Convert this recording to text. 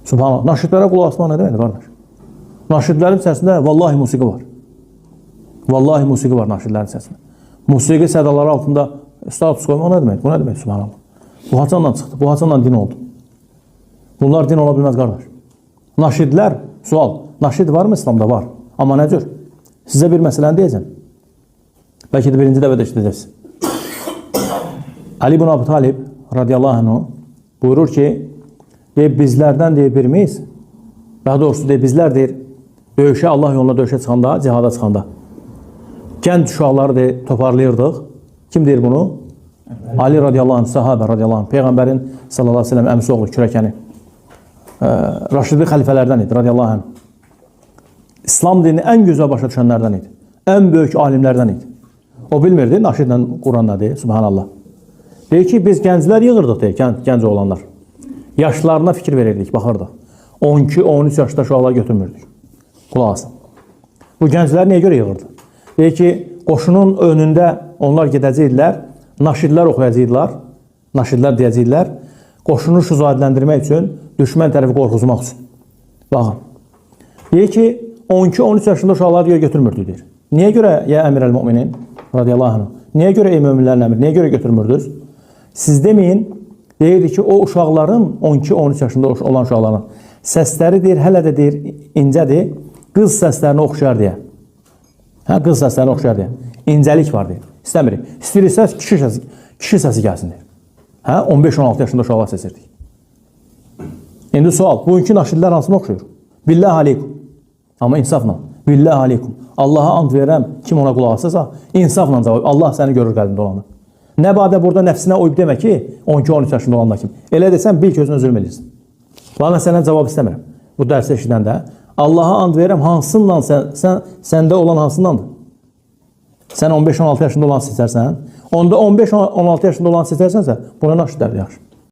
Subhanallah. Naşidlərə qulaq asmaq nə deməkdir, qardaş? Naşidlərin içərisində vallahi musiqi var. Vallahi musiqi var naşidlərin içərisində. Musiqi sədaları altında status qoymaq nə deməkdir? Bu nə demək? Subhanallah. Bu haçandan çıxdı? Bu haçandan din oldu? Bunlar din ola bilməz, qardaş. Naşidlər, sual, naşid varmı İslamda? Var. Amma nə cür? Sizə bir məsələni deyəcəm. Bəlkə də birinci dəfə də eşidəcəksiniz. Ali ibn Abi Talib radiyallahu anhu buyurur ki, deyir, bizlərdən deyir birimiz, daha doğrusu deyir, bizlər deyir, döyüşə, Allah yoluna döyüşə çıxanda, cihada çıxanda, gənc uşaqları deyir, toparlayırdıq. Kim deyir bunu? Ali radiyallahu anh, sahabə radiyallahu anh, Peyğəmbərin sallallahu aleyhi ve sellem əmisi oğlu, kürəkəni. Raşidi xəlifələrdən idi, radiyallahu anh. İslam dinini ən gözəl başa düşənlərdən idi. Ən böyük alimlərdən idi. O bilmirdi, naşidlə Quran nədir, subhanallah. Deyir ki, biz gənclər yığırdıq, deyir, gənc oğlanlar. Yaşlarına fikir verirdik, baxırdıq. 12-13 yaşda uşaqlar götürmürdük. Qulaq asın. Bu gənclər niyə görə yığırdı? Deyir ki, qoşunun önündə onlar gedəcəkdilər, naşidlər oxuyacaqdılar, naşidlər deyəcəkdilər, qoşunu şücaətləndirmək üçün, düşmən tərəfi qorxuzmaq üçün. Baxın. Deyir ki, 12-13 yaşında uşaqları deyir, götürmürdü, deyir. Niyə görə, ya əmir əl-müminin, radiyallahu anh, niyə görə ey möminlərin əmiri, niyə görə götürmürdünüz? Siz deməyin, deyirdi ki, o uşaqların, 12-13 yaşında olan uşaqların səsləri deyir, hələ də deyir, incədir, qız səslərini oxşar deyə. Hə, qız səslərini oxşar deyə. İncəlik var deyir. İstəmirik. İstəyirik səs, kişi səsi, kişi səsi gəlsin deyir. Hə, 15-16 yaşında uşaqlar seçirdik. İndi sual, bugünkü naşidlər hansına oxşuyur? Billah aleykum. Amma insafla. Billah aleykum. Allaha and verirəm, kim ona qulaq asırsa, insafla cavab. Allah səni görür qəlbində olanı. Nə badə burada nəfsinə uyub demə ki, 12-13 yaşında olanda kim. Elə desən, bil ki, özünə zülm edirsən. Vallahi mən səndən cavab istəmirəm. Bu dərsi eşidəndə. Allaha and verirəm, hansından səndə olan hansındandır? Sən 15-16 yaşında olan seçərsən, onda 15-16 yaşında olan seçərsənsə, buna naşidlərdir yaxşı.